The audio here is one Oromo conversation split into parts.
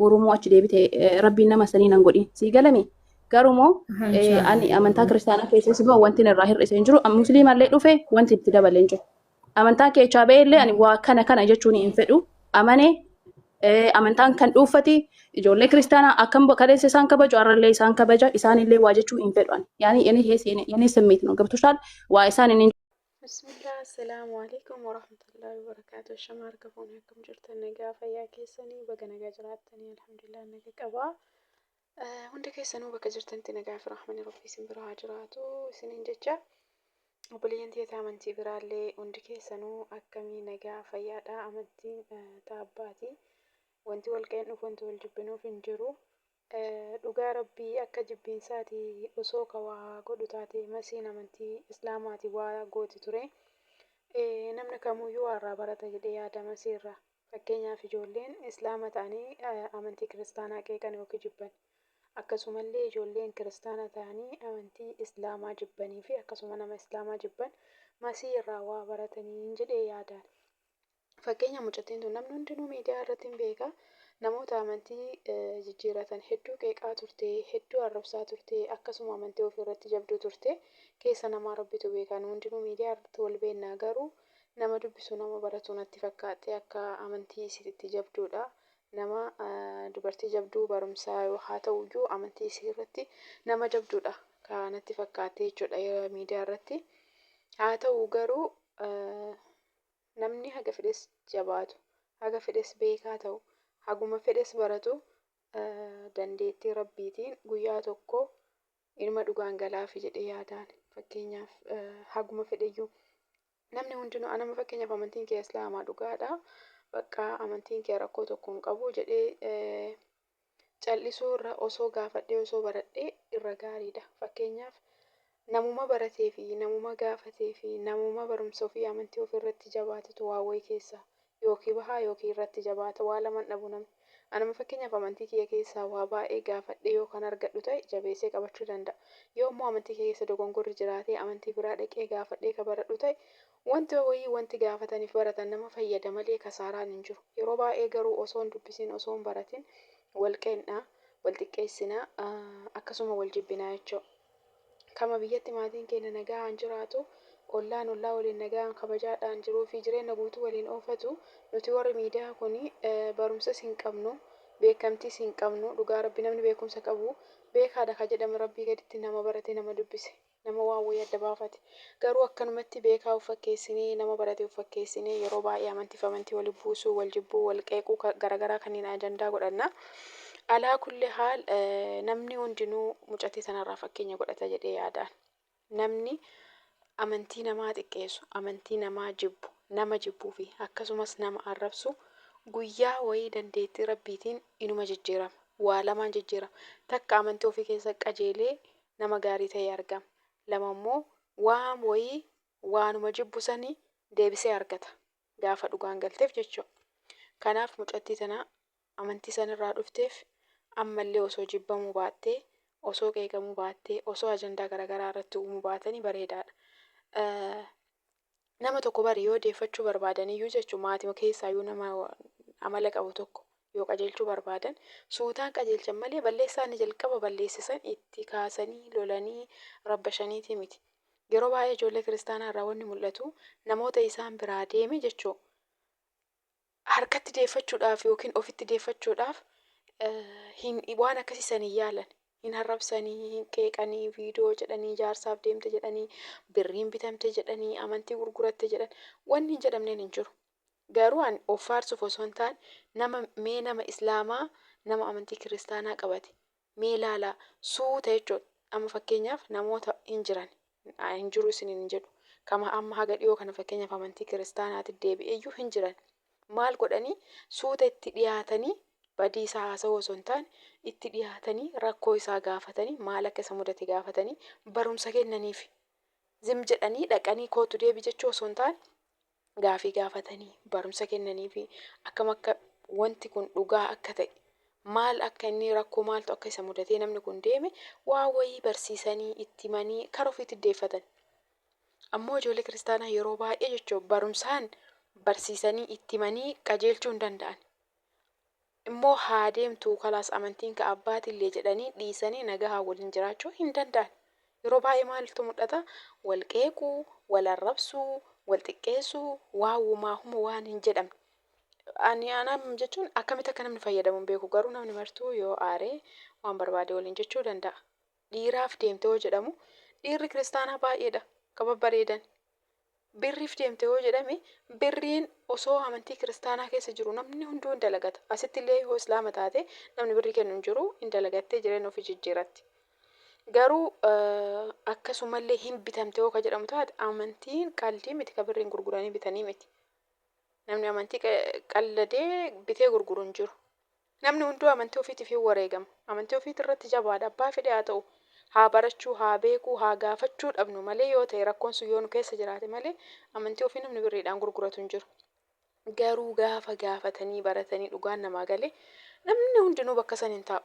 Borumoo achi deebite rabbiin nama sanii nan godhin. Sii galame? Garumoo ani amantaa kiristaanaa keessas immoo wanti irraa hir'ise hin jiru. Musliimallee dhufe wanti itti dabale hin jiru. Amantaa keechaa ba'e illee ani waa kana kana jechuun hin fedhu. Amane amantaan kan dhuunfati ijoollee kiristaanaa akkam kaleessa isaan kabaju har'allee isaan kabaja isaanillee waa jechuu hin fedhu ani. Yaani የኔ ስሜት ነው ገብቶሻል? Waa isaan hin Bismillah, assalaamu alaikum warahmatullahi wabarakatuh. Shama harka fuunee akkam jirtan nagaa fayyaa keessanii baga nagaa jiraattanii alhamdulillah naga qabaa. Hunda keessanuu bakka jirtanitti nagaa fi rahmanni rabbii isin bira haa jiraatu isiniin jecha. Obboleeyyan tiyya amantii biraallee hundi keessanuu akkamii nagaa fayyaadha amantiin taabbaati. Wanti wal qeenxuuf wanti wal jibbinuuf hin jiru. Dhugaa rabbii akka jibbiinsaati osoo ka waa godhu taate masiin amantii islaamaati waa gooti ture. Namni kamuyyuu waa irraa barata jedhee yaada masii irraa. Fakkeenyaaf ijoolleen islaama ta'anii amantii kiristaanaa qeeqan yookiin jibban. Akkasumallee ijoolleen kiristaana ta'anii amantii islaamaa jibbanii fi akkasuma nama islaamaa jibban masii irraa waa baratanii jedhee yaadaan. Fakkeenya mucattiin tun namni hundinuu miidiyaa irratti hin beeka. Namoota amantii jijjiiratan hedduu qeeqaa turte, hedduu arrabsaa turte, akkasuma amantii ofii irratti jabduu turte. Keessa namaa rabbitu beeka. Nu hundinuu miidiyaa irratti wal beekna garuu nama dubbisu nama baratu natti fakkaatte akka amantii isiitti jabduudha. Nama dubartii jabduu barumsaa haa ta'uyyuu amantii isii irratti nama jabduudha ka natti fakkaatte jechuudha miidiyaa irratti. Haa ta'u garuu namni haga fedhes jabaatu, haga fedhes beekaa ta'u, haguma fedhes baratu dandeettii rabbiitiin guyyaa tokko ilma dhugaan galaafi jedhee yaadaan. Fakkeenyaaf haguma fedheyyuu namni hundinuu anama fakkeenyaaf amantiin kee islaamaa dhugaadha. Bakka amantiin kee rakkoo tokko hin qabu jedhee cal'isuu irra osoo gaafadhee osoo baradhee irra gaariidha. Fakkeenyaaf namuma baratee fi namuma gaafatee fi namuma barumsa ofii amantii ofii irratti jabaatetu waa wayii keessaa yookiin bahaa yookiin irratti jabaata waa laman dhabu namni. Anama fakkeenyaaf amantii kiyya keessaa waa baay'ee gaafadhee yoo kan argadhu ta'e jabeessee qabachuu danda'a. Yoo immoo amantii kiyya keessa dogongorri jiraatee amantii biraa dhaqee gaafadhee ka baradhu ta'e wanti wayii wanti gaafataniif baratan nama fayyada malee kasaaraan hin jiru. Yeroo baay'ee garuu osoo hin dubbisiin osoo hin baratin wal qeenna, wal xiqqeessina, akkasuma wal jibbinaa jechuudha. Kama biyyatti maatiin keenya nagaan jiraatu, ollaan ollaa waliin nagaan kabajaadhaan jiruu fi jireenya guutuu waliin oofatu, nuti warri miidiyaa kun barumsas hin qabnu, beekamtiis hin qabnu. Dhugaa rabbi namni beekumsa qabu beekaadha ka jedhamu rabbii gaditti nama barate nama dubbise. Nama waan wayii adda baafate. Garuu akkanumatti beekaa of fakkeessinee nama barate of fakkeessinee yeroo baay'ee amantiif amantii wali buusuu, wal jibbuu, wal qeequu garaagaraa kanneen ajandaa godhanna. Alaa kulli haal namni hundinuu mucattii sanarraa fakkeenya godhata jedhee yaadaan. Namni amantii namaa xiqqeessu, amantii namaa jibbu, nama jibbuu fi akkasumas nama arrabsu guyyaa wayii dandeettii rabbiitiin inuma jijjiirama. Waa lamaan jijjiirama. Takka amantii ofii keessa qajeelee nama gaarii ta'ee argama. Lama immoo waan wayii waanuma jibbu sani deebisee argata. Gaafa dhugaan galteef jechuudha. Kanaaf mucattii tana amantii sanirraa dhufteef ammallee osoo jibbamuu baattee, osoo qeeqamuu baattee, osoo ajandaa garaagaraa irratti uumuu baatanii bareedaadha. Nama tokko bari yoo deeffachuu barbaadaniyyuu jechuun maatima keessaayyuu nama amala qabu tokko yoo qajeelchuu barbaadan suutaan qajeelchan malee balleessaa inni jalqaba balleessisan itti kaasanii lolanii rabbashaniitii miti. Yeroo baay'ee ijoollee kiristaanaa irraa wanni mul'atu namoota isaan biraa deeme jechuu harkatti deeffachuudhaaf yookiin ofitti deeffachuudhaaf hin waan akkasii san hin yaalan. Hin arrabsanii, hin qeeqanii, viidiyoo jedhanii, jaarsaaf deemte jedhanii, birriin bitamte jedhanii, amantii gurguratte jedhan wanni hin jedhamneen hin jiru. Garuu an of faarsuuf osoo hin taane nama mee nama islaamaa nama amantii kiristaanaa qabate mee ilaalaa suuta jechuudha. Amma fakkeenyaaf namoota hin jiran hin jiru isiniin hin jedhu. Kama amma haga dhiyoo kana fakkeenyaaf amantii kiristaanaatti deebi'eeyyuu hin jiran. Maal godhanii suuta itti dhiyaatanii badii isaa haasa'uu osoo hin taane itti dhiyaatanii rakkoo isaa gaafatanii maal akka isa mudate gaafatanii barumsa kennaniif. Zim jedhanii dhaqanii kootu deebi jechuu osoo hin taane gaafii gaafatanii barumsa kennaniifi akkam akka wanti kun dhugaa akka ta'e maal akka inni rakkoo maaltu akka isa mudatee namni kun deeme waa wayii barsiisanii itti himanii kara ofiitti deeffatan. Ammoo ijoollee kiristaanaa yeroo baay'ee jechuun barumsaan barsiisanii itti himanii qajeelchuu hin danda'an. Immoo haa deemtuu kalaas amantiin ka abbaatillee jedhanii dhiisanii nagahaan waliin jiraachuu hin danda'an. Yeroo baay'ee maaltu mudhata? Wal qeequu, wal arrabsuu, wal xiqqeessuu, waawumaahuma waan hin jedhamne. Ani anam jechuun akkamitti akka namni fayyadamu hin beeku garuu namni martuu yoo aare waan barbaade waliin jechuu danda'a. Dhiiraaf deemte yoo jedhamu dhiirri kiristaanaa baay'eedha ka babbareedan. Birriif deemte yoo jedhame birriin osoo amantii kiristaanaa keessa jiru namni hunduu hin dalagata. Asitti illee yoo islaama taate namni birrii kennu hin jiru hin dalagattee jireenya ofii jijjiiratti. Garuu akkasumallee hin bitamte yoo ka jedhamu taate amantiin qaldii miti ka birriin gurguranii bitanii miti. Namni amantii qalladee bitee gurguru hin jiru. Namni hunduu amantii ofiitiif hin wareegama. Amantii ofiiti irratti jabaadha. Abbaa fedhe haa ta'u. Haa barachuu, haa beekuu, haa gaafachuu dhabnu malee yoo ta'e rakkoon sun yoo nu keessa jiraate malee amantii ofii namni birriidhaan gurguratu hin jiru. Garuu gaafa gaafatanii baratanii dhugaan namaa gale namni hundinuu bakka san hin taa'u.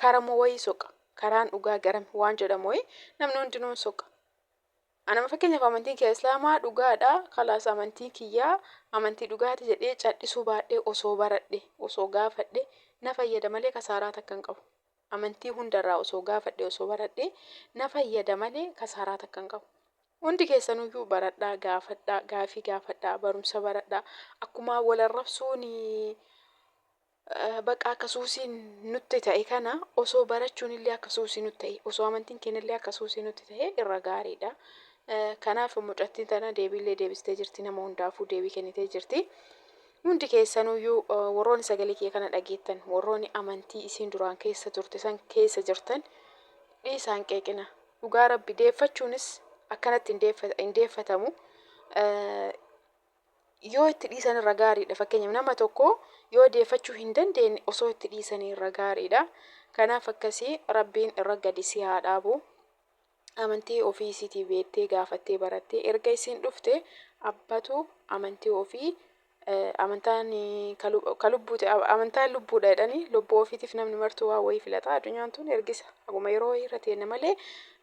Karama wayii soqa. Karaan dhugaa garami waan jedhamu wayii namni hundinuu hin soqa. Anama fakkeenyaaf amantiin kiyya islaamaa dhugaadha kalaas amantiin kiyyaa amantii dhugaati jedhee cadhisuu baadhee osoo baradhe osoo gaafadhe na fayyada malee kasaaraa takka hin qabu. Amantii hundarraa osoo gaafadhe osoo baradhe na fayyada malee kasaaraa takka hin qabu. Hundi keessanuyyuu baradhaa gaafadhaa gaafii gaafadhaa barumsa baradhaa akkumaa wal arrabsuun Baqa akka suusii nutti ta'e kana osoo barachuun illee akka suusii nutti ta'e osoo amantiin keenya illee akka suusii nutti ta'e irra gaariidha. Kanaaf mucattiin tana deebiillee deebistee jirti nama hundaafuu deebii kennitee jirti. Hundi keessanuyyuu warroonni sagalee kiyya kana dhageettan warroonni amantii isiin duraan keessa turte san keessa jirtan dhiisaan qeeqina. Dhugaa rabbi deeffachuunis akkanatti hin deeffatamu. Yoo itti dhiisan irra gaariidha. Fakkeenyaaf nama tokko yoo deeffachuu hin dandeenye osoo itti dhiisanii irra gaariidha. Kanaaf akkasii rabbiin irra gadi si haa dhaabu. Amantii ofii isiitii beettee gaafattee barattee erga isiin dhufte abbatu amantii ofii amantaan ka lubbuuti amantaan lubbuudha jedhanii lubbuu ofiitiif namni martuu waan wayii filata addunyaan tun ergisa haguma yeroo wayii irra teenna malee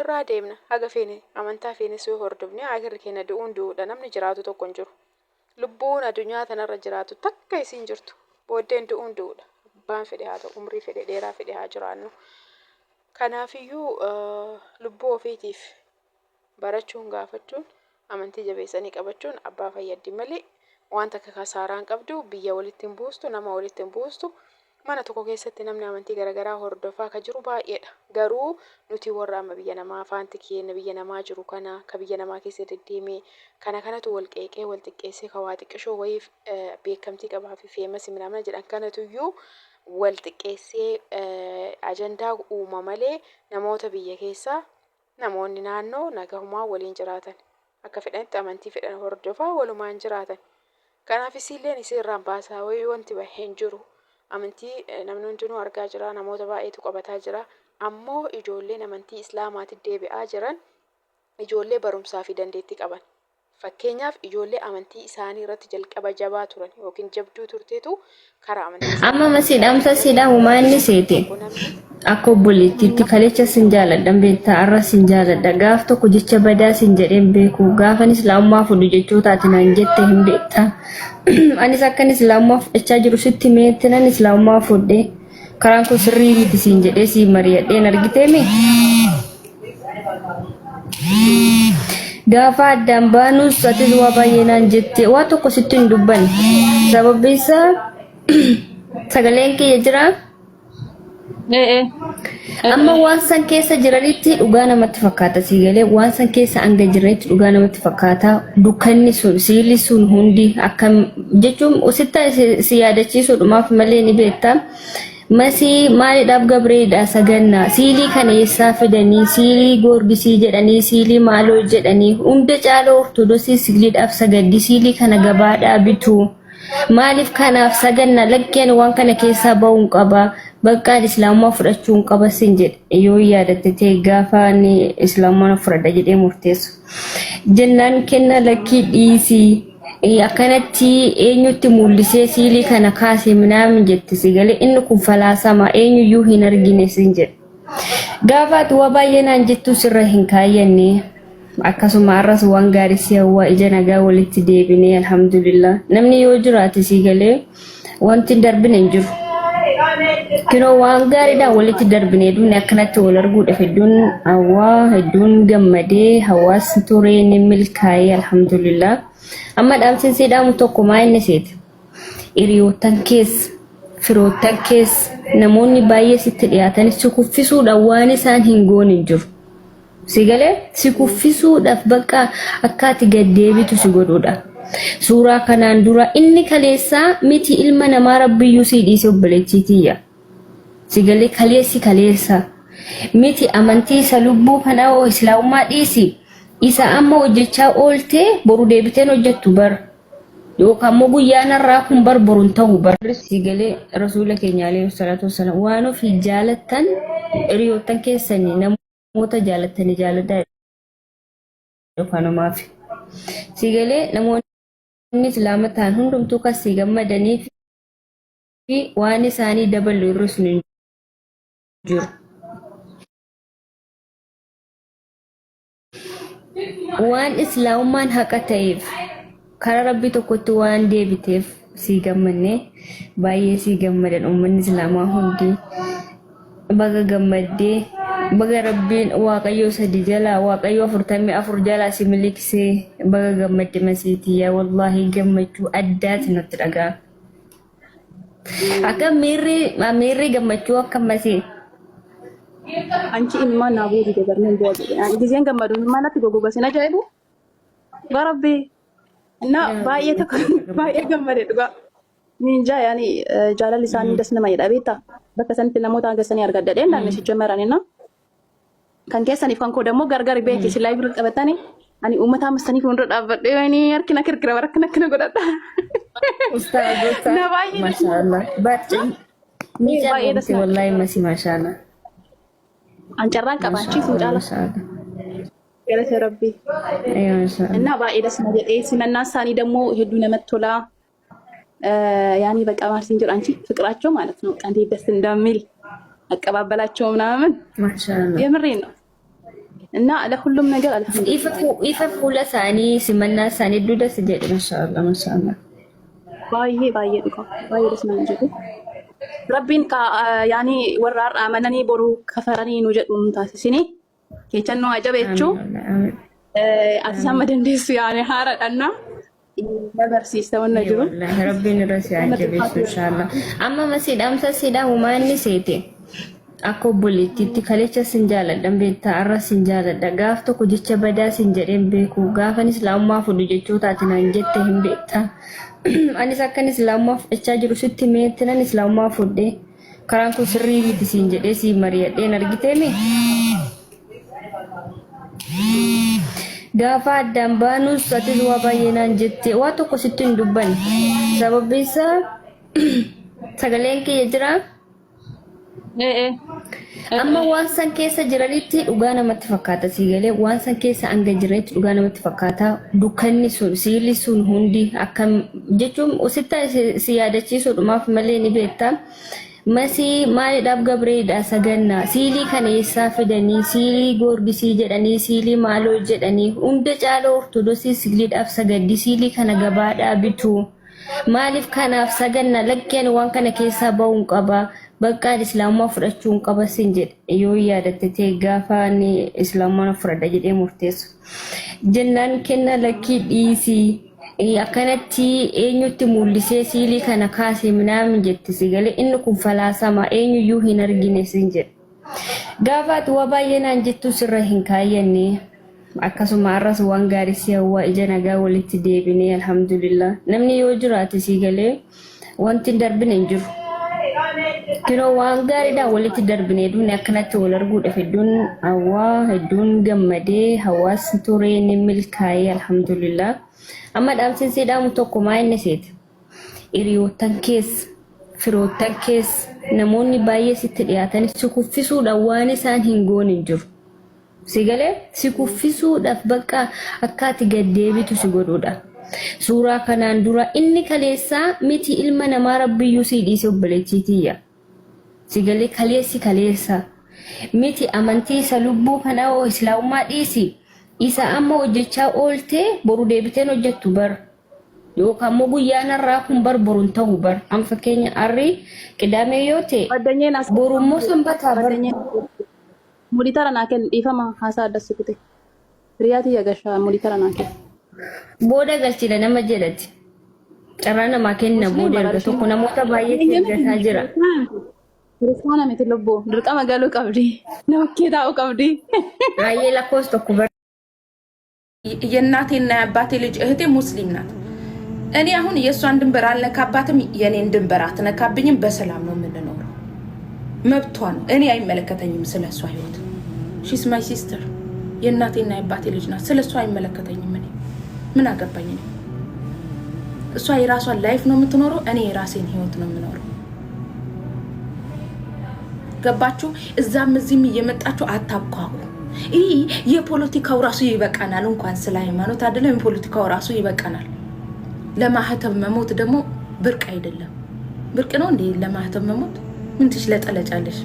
irraa deemna haga feene amantaa feenes yoo hordofne aakhirri keenya du'uun du'uudha namni jiraatu tokko hin jiru lubbuun adunyaa tanarra jiraatu takka isiin jirtu booddeen du'uun du'uudha abbaan fedhe haa ta'u umrii fedhe dheeraa fedhe haa jiraannu kanaafiyyuu lubbuu ofiitiif barachuun gaafachuun amantii jabeessanii qabachuun abbaa fayyaddi malee waan takka kasaaraa hin qabdu biyya walitti hin buustu nama walitti hin buustu mana tokko keessatti namni amantii garagaraa hordofaa ka jiru baay'eedha garuu nuti warra amma biyya namaa faanti keenya biyya namaa jiru kana ka biyya namaa keessa deddeemee kana kanatu wal qeeqee wal xiqqeessee ka waa xiqqishoo wayiif beekamtii qabaa fi feemasi minaamina jedhan kanatuyyuu wal xiqqeessee ajandaa uuma malee namoota biyya keessaa Namoonni naannoo nagahumaan waliin jiraatan. Akka fedhanitti amantii fedhan hordofaa walumaan jiraatan. Kanaaf isiilleen isii irraan baasaa wayii wanti bahe hin jiru. Amantii namni hundinuu argaa jira, namoota baay'eetu qabataa jira. Ammoo ijoolleen amantii Islaamaatti deebi'aa jiran ijoollee barumsaa fi dandeettii qaban. Fakkeenyaaf ijoollee amantii isaanii irratti jalqaba jabaa turan yookiin jabduu turteetu karaa amantii Amma Islaamaa masii dhaamsa deebi'aa sii jira. dhaamu maa inni seete Tokko namni akka obboleettiitti kalecha sin jaaladhan beektaa arra sin jaaladha gaaf tokko jecha badaa sin jedheen beeku gaafan islaamummaa fudhu jechoota ati naan jette hin beektaa anis akkan islaamummaa fudhachaa jiru sitti meetti nan islaamummaa fudhe karaan kun sirrii miti siin jedhee siin mari'adheen argiteemi Gaafa addaan baanus atis waa baay'ee naan jette waa tokko sitti hin dubbanne. Sababbi isaa sagaleen kiyya jira. Ee ee. Amma waan san keessa jiranitti dhugaa namatti fakkaata sii galee waan san keessa hanga jiranitti dhugaa namatti fakkaata dukkanni sun siilli sun hundi akkam jechuun sitta si yaadachiisuudhumaaf malee ni beekta. Masii maalidhaaf Gabreedha saganna siilii kana eessaa fidanii siilii goorgisii jedhanii siilii maaloo jedhanii hunda caaloo ortodosii siiliidhaaf sagaddi siilii kana gabaadhaa bitu maaliif kanaaf saganna lakkii ani waan kana keessaa ba'uun qaba baqqaan islaamummaa fudhachuun qaba sin jedhe yoo yaadatte ta'e gaafa ani islaamummaa fudhadha jedhee murteessu jennaan kenna lakkii dhiisii Akkanatti eenyutti mul'isee siilii kana kaase minaamin jette si galee inni kun falaasama eenyuyyuu hin argine sin jedhe. Gaafa ati waa baay'ee naan jettuu sirra hin kaayyanne akkasuma har'as waan gaarii si hawwaa ija nagaa walitti deebinee alhamdulillah namni yoo jiraate si galee Wanti hin darbine hin jiru. Kinoo waan gaariidhaan walitti darbine hedduun akkanatti wal arguudhaaf hedduun hawwaa hedduun gammadee hawaasni turee ni milkaa'ee alhamdulillah. Amma dhaamsin sii dhaamu tokko maa inni seete? Hiriyoottan keessa, firoottan keessa namoonni baay'ee sitti dhiyaatan si kuffisuudhaan waan isaan hin goone hin jiru. Si galee si kuffisuudhaaf bakka akka ati gad deebitu si godhuudha. Suuraa kanaan dura inni kaleessaa miti ilma namaa rabbiyyuu sii dhiise obboleettii tiyya. Si galee kaleessi kaleessa. Miti amantii isa lubbuu kanaa hoo islaamummaa dhiisi. Isa amma hojjechaa ooltee boru deebiteen hojjettu bar. Yookaan immoo guyyaan har'aa kun bar boru hin ta'u bar. Si galee rasuula keenya alayhi salaatu wassalaam waan ofii jaalattan hiriyoottan keessanii namoota jaalattanii jaaladhaa kanumaaf. Si galee namoonni islaama ta'an hundumtuu kan si gammadanii fi waan isaanii dabalu irra sun hin jiru. Waan islaamummaan haqa ta'eef karaa rabbii tokkotti waan deebiteef sii gammanne baay'ee sii gammadan uummanni islaamaa hundi baga gammaddee baga rabbiin waaqayyoo sadi jalaa waaqayyoo 44 jalaa si miliksee baga gammadde masiitiyyaa wallaahi gammachuu addaati nutti dhaga'a. Akka miirri miirri gammachuu akka masii. Anchi imimmaan naa bu'uu dide barneen bu'a jedhe. Ani gizeen gammadu imimmaan natti goggoga sin ajaa'ibu. Dhugaa rabbii. Na baay'ee tokko baay'ee gammade dhugaa. Ninjaa yaani jaalalli isaanii das nama jedha beektaa. Bakka sanitti namoota hanga sanii argadha dheen naanni si jammaran inna. Kan keessaniif kan koo dammoo gargar beeki si live irra qabatani. Ani uummata amastanii fuuldura dhaabbadhee wayini harki na kirkira bara akkana akkana godhadha. Ustaazota Na baay'ee das mashallah. Baay'ee ni baay'ee das carroomte na wallahi masi mashallah. An carraan qaba achiis hin Mashallah caala. mashallah. Galata rabbii. Ayyo mashallah. Innaa baay'ee das na jedhee simannaan isaanii dammoo hedduu namatti tola. ያኔ በቃ ማርሲን ጅር አንቺ ፍቅራቸው ማለት ነው እንዴት ደስ እንደሚል አቀባበላቸው ምናምን Mashallah. የምሬን ነው። እና ለሁሉም ነገር አልሐምዱሊላህ Ifa fuula isaanii simannaa isaanii hedduu das jedhe mashallah mashallah. baay'ee baay'ee dhugaa baay'ee ደስ ነው jedhu rabbiin ka yaani warra har'a amananii boru kafaranii nu jedhu nu taasisini keechannoo ajaba jechuu Amiin wallahi amiin. ati sama dandeessu yaani haaraadhanna na barsiista wanna Ee jiru. wallahi rabbiin irra si haa Namatti jabeessu ulfaatu. inshallah. Amma masii dhaamsa si dhaamu maanni seete akka obboleettiitti kalecha sin jaaladhan beektaa arra sin jaaladha gaaf tokko jecha badaa sin jedheen beeku gaafan islaamummaa fudhu jechoota ati naan jette hin beektaa. Anis akkan islaamummaa fudhachaa jiru sitti meetti nan islaamummaa fudhe karaan kun sirrii miti siin jedhee siin mari'adheen argiteemi. Gaafa addaan baanus atis waa baay'ee naan jette waa tokko sitti hin dubbanne. Sababni isaa sagaleen kiyya jira. Ee ee. Amma waan san keessa jiranitti dhugaa namatti fakkaata sii galee waan san keessa hanga jiranitti dhugaa namatti fakkaata dukkanni sun siilli sun hundi akkam jechuun sitti si yaadachiisuudhumaaf malee ni beekta. Masii maalidhaaf Gabreedha saganna siilii kana eessaa fidanii siilii goorgisii jedhanii siilii maaloo jedhanii hunda caala ortodosii siiliidhaaf sagaddi siilii kana gabaadhaa bitu maaliif kanaaf saganna lakki ani waan kana keessaa ba'uun qaba baqqaan islaamummaa fudhachuun qaba sin jedhe yoo yaadatte ta'e gaafa ani islaamummaa fudhadha jedhee murteessu jennaan kenna lakkii dhiisii Akkanatti eenyutti mul'isee siilii kana kaase minaamin jette si galee inni kun falaasama eenyuyyuu hin argine sin jedhe. Gaafa ati waa baay'ee naan jettu sirra hin kaayyanne akkasuma har'as waan gaarii si hawwaa ija nagaa walitti deebinee alhamdulillah namni yoo jiraate si galee wanti hin darbine hin jiru. Kinoo waan gaariidhaan walitti darbine hedduun akkanatti wal arguudhaaf hedduun hawwaa hedduun gammadee hawaasni turee ni milkaa'ee alhamdulillah. Amma dhaamsin sii dhaamu tokko maa inni seete? Hiriyoottan keessa, firoottan keessa namoonni baay'ee sitti dhiyaatan si kuffisuudhaan waan isaan hin goone hin jiru. Si galee si kuffisuudhaaf bakka akka ati gad deebitu si godhuudha. Suuraa kanaan dura inni kaleessaa miti ilma namaa rabbiyyuu sii dhiise obboleettii tiyya. Si galee kaleessi kaleessa miti amantii isa lubbuu kanaa hoo islaamummaa dhiisi isa amma hojjechaa ooltee boru deebiteen hojjettu bar. Yookaan immoo guyyaan har'aa kun bar boru hin ta'u bar. An fakkeenya har'i qidaamee yoo ta'e Baddanyeen as boru immoo sanbataa bar. Baddanyeen Moditara naa kenni dhiifama haasaa adda si kute. Hiriyaa tiyya gashaa moditara naa kenni. Booda galchina nama jedhati. Carraa namaa kenna Musliima booda erga tokko barshiin. namoota baay'eetti ergataa jira. Kiristaana miti lubbuu dirqama galuu qabdi. Nama kee taa'uu qabdi. Baay'ee lakkoofsa tokko bar. የእናቴና የአባቴ ልጅ እህቴ ሙስሊም ናት። እኔ አሁን የእሷን ድንበር አልነካባትም፣ የእኔን ድንበር አትነካብኝም። በሰላም ነው የምንኖረው። መብቷ ነው። እኔ አይመለከተኝም ስለ እሷ ህይወት። She's my sister፣ የእናቴና የአባቴ ልጅ ናት። ስለ እሷ አይመለከተኝም። እኔ ምን አገባኝ? እኔ እሷ የራሷን life ነው የምትኖረው፣ እኔ የራሴን ህይወት ነው የምኖረው። ገባችሁ? እዛም እዚህም እየመጣችሁ አታብኳኩ። ይህ የፖለቲካው ራሱ ይበቃናል። እንኳን ስለ ሃይማኖት አይደለም፣ የፖለቲካው ራሱ ይበቃናል። ለማህተብ መሞት ደግሞ ብርቅ አይደለም። ብርቅ ነው እንዴ ለማህተብ መሞት? ምን ትሽለጠለጫለሽ?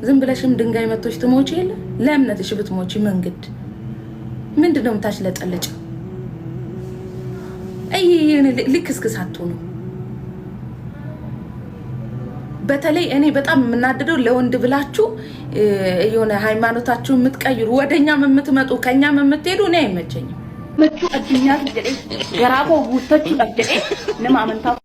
ዝም ብለሽም ድንጋይ መቶች ትሞቺ የለ ለእምነትሽ ብትሞቺ መንገድ ምንድን ነው የምታሽለጠለጭው? ልክስክስ አትሆኑ። በተለይ እኔ በጣም የምናደደው ለወንድ ብላችሁ የሆነ ሃይማኖታችሁ የምትቀይሩ ወደኛም የምትመጡ ከኛም የምትሄዱ እኔ አይመቸኝም። Gammachuu addunyaatiif jedhee garaa koo guuttachuudhaaf jedhee nama amantaa